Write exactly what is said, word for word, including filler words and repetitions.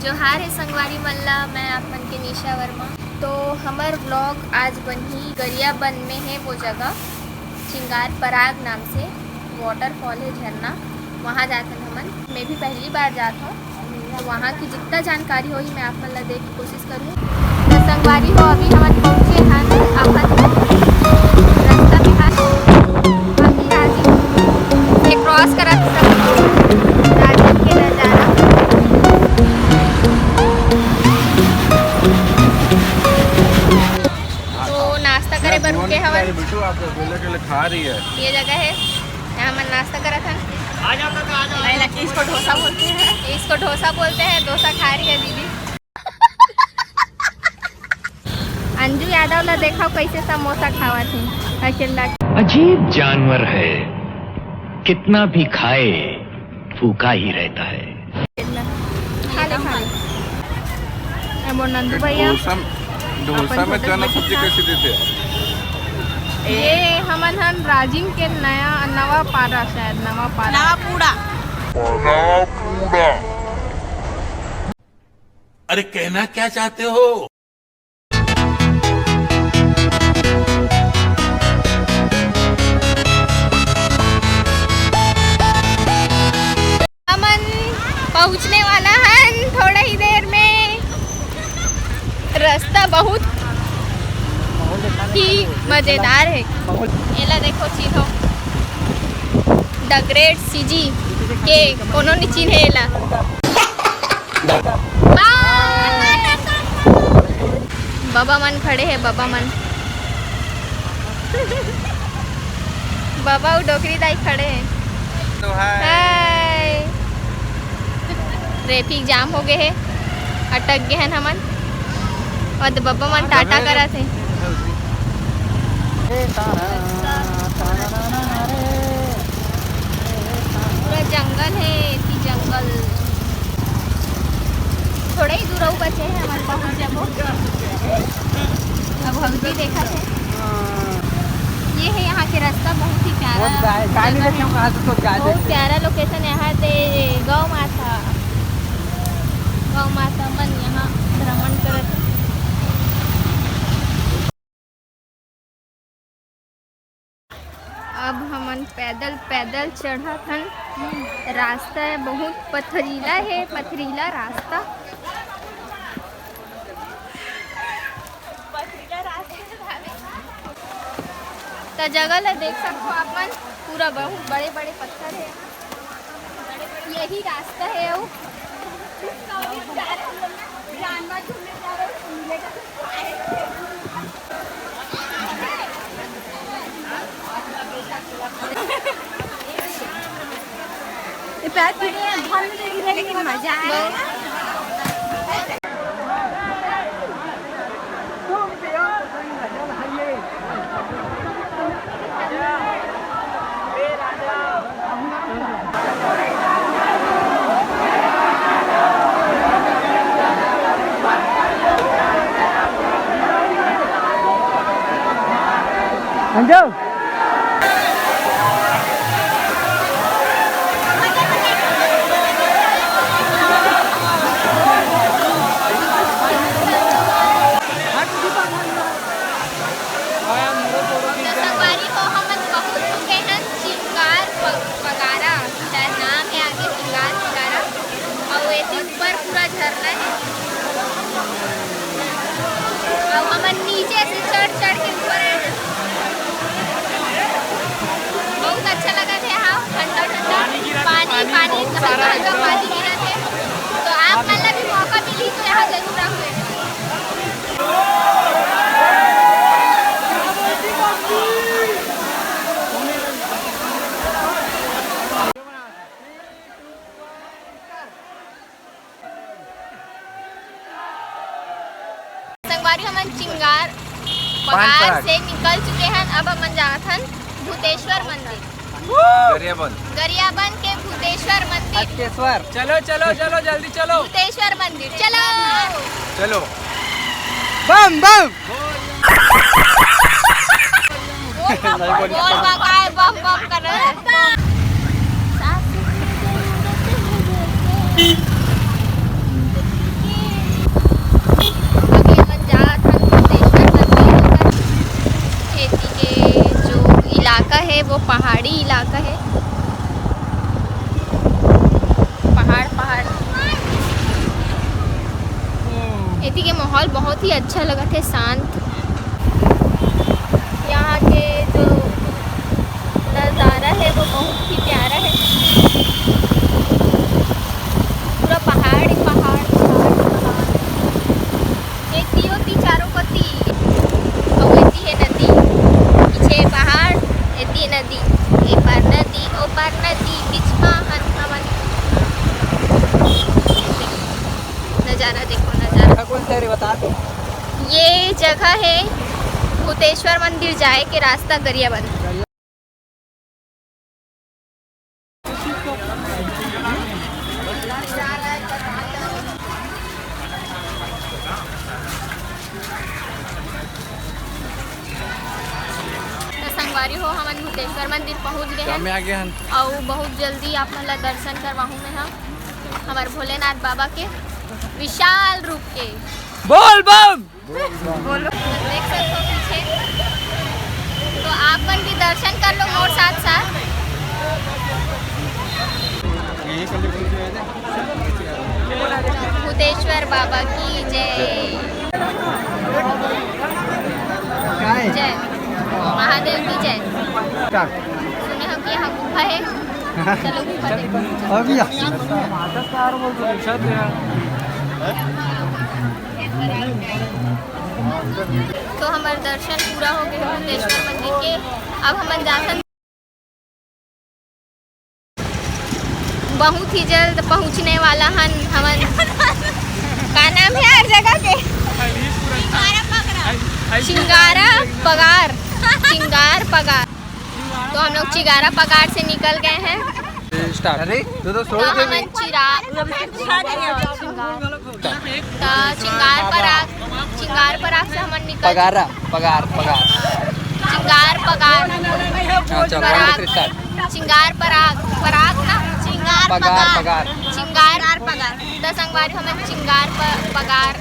जोहार हे संगवारी मन ला, मैं आप मन के निशा वर्मा। तो हमर vlog आज बनही गरियाबंद में हे वो जगह, चिंगार पराग नाम से waterfall हे, झरना, वहाँ जाथन हमन। मैं भी पहली बार जात हूँ, तो वहाँ की जितना जानकारी होही मैं आप मन ला दे के कोशिश करूँ। तो संगवारी हो, अभी हमन पहुँचे हन अपन रास्ता में हन। अभी राजिम से cross करत सब राजिम के नजारा। तो नाश्ता करे बर रुके हवन। बिट्टू, आप अकेले अकेले खा रही है। ये जगह है, यहाँ हमन नाश्ता करत हन। इसको डोसा बोलते हैं। इसको डोसा बोलते हैं। डोसा खा रही है दीदी। अंजू यादव ला देखो कैसे समोसा खावत हे अकेला। अजीब जानवर है, कितना भी खाए भूखा ही रहता है। खा ले, खा ले। ए मोर नंदू भैया, डोसा, डोसा अपन में छोटे चना छोटे सब्जी खा। कैसे देते हैं? ये हमन हन राजिम के नया, नवा पारा, शायद नवा पारा। नवा पूरा। अरे, कहना क्या चाहते हो? हमन पहुँचने वाला हन थोड़ा ही देर में। रास्ता बहुत ही मजेदार है। एला देखो, चिन्हो, The Great C G के कोनो नी चिन्हे एला। बाय। बबा मन खड़े हे, बबा मन। बबा अउ डोकरी दाई खड़े हे। तो हाय। हाय। ट्रैफिक जाम हो गए हे, अटक गए हन हमन। अउ बबा मन टाटा करत हे। पूरा जंगल हे, एती जंगल। थोड़ा ही दूर अउ बचे हे, हमन पहुँच जाबो। अब हौदी देखत हे। ये हे यहाँ के रास्ता, बहुत ही प्यारा जगह हे। बहुत प्यारा location। यहाँ से गौ माता, गौ माता मन यहाँ भ्रमण करत हे। अब हमन पैदल, पैदल चढ़त हन। रास्ता हे, बहुत पथरीला हे, पथरीला रास्ता। त जगह ला देख सकथो आप मन, पूरा बहुत बड़े-बड़े पत्थर हे। यही रास्ता हे अउ ये पैर पीले हैं, धन में देगी रहेगी, मजा आएगा। अंजू। तो संगवारी हो, हमन पहुंच चुके हैं चिंगार प-, पगारा, शायद नाम है आगे चिंगार पगारा, और ये ऊपर पूरा झरना है। और हमन नीचे से चढ़ चढ़ के ऊपर आए हैं। बहुत अच्छा लगा था यहाँ, ठंडा ठंडा पानी, पानी, बहुत सारा हल्का हल्का एकदम। पानी गिरा थे। तो आप मन ला भी मौका मिली तो यहाँ जरूर आवे। संगवारी, हमन चिंगार पगार से निकल चुके हन। अब हमन जात हन भूतेश्वर मंदिर। गरियाबंद। गरियाबंद के भूतेश्वर मंदिर। अटकेश्वर। चलो, चलो, चलो, जल्दी चलो। भूतेश्वर मंदिर, चलो। चलो। Bomb, bomb. बोल बम, बोल बम, काय बम बम कर रहे हैं? बम। सास की जरूरत है बेटे। पहाड़ी इलाका है, पहाड़ पहाड़। एती के माहौल बहुत ही अच्छा लगत है, शांत। यहाँ के जो नज़ारा है वो बहुत ही प्यारा है, पूरा पहाड़ ही पहाड़, पहाड़ ही पहाड़। एती ओती चारों कोती, अउ एती हे नदी, पीछे पहाड़, एती नदी, ए पार नदी, ओ पार नदी, बीच मा हन हमन। नज़ारा देखो, नज़ारा। कौन सा रे बता? ये जगह है भूतेश्वर मंदिर जाए के रास्ता गरियाबंद। तो संगवारी हो, हमन भूतेश्वर मंदिर पहुंच गए हम हन। आ गए हन। अउ बहुत जल्दी आप मन ला दर्शन करवाहूं मैं ह हमर भोलेनाथ बाबा के विशाल रूप के। बोल बम। बोलो। देख सकते हो पीछे, तो आप मन भी दर्शन कर लो मोर साथ साथ। भूतेश्वर बाबा की जय। जय महादेव की जय। सुने हम कि यहाँ गुफा है, चलो गुफा देखो। अभी तो हमर दर्शन पूरा हो गए भुवनेश्वर मंदिर के। अब हमन जाथन, बहुत ही जल्द पहुंचने वाला हन हमन। का नाम है हर जगह के? चिंगारा पगार, चिंगार पगार। तो हम लोग चिगारा पगार से निकल गए हैं। स्टार्ट। अरे, तू तो तो छोड़ दे हमन भी। चिरा-, त चिंगार पराग, चिंगार पराग से हमन निकल पगारा, पगार, पगार। चिंगार पगार। हाँ, चल, पराग। स्टार्ट। चिंगार पराग, पराग ना? चिंगार पगार, पगार। पगार। चिंगार पगार। त संगवारी हमन चिंगार प-, पगार।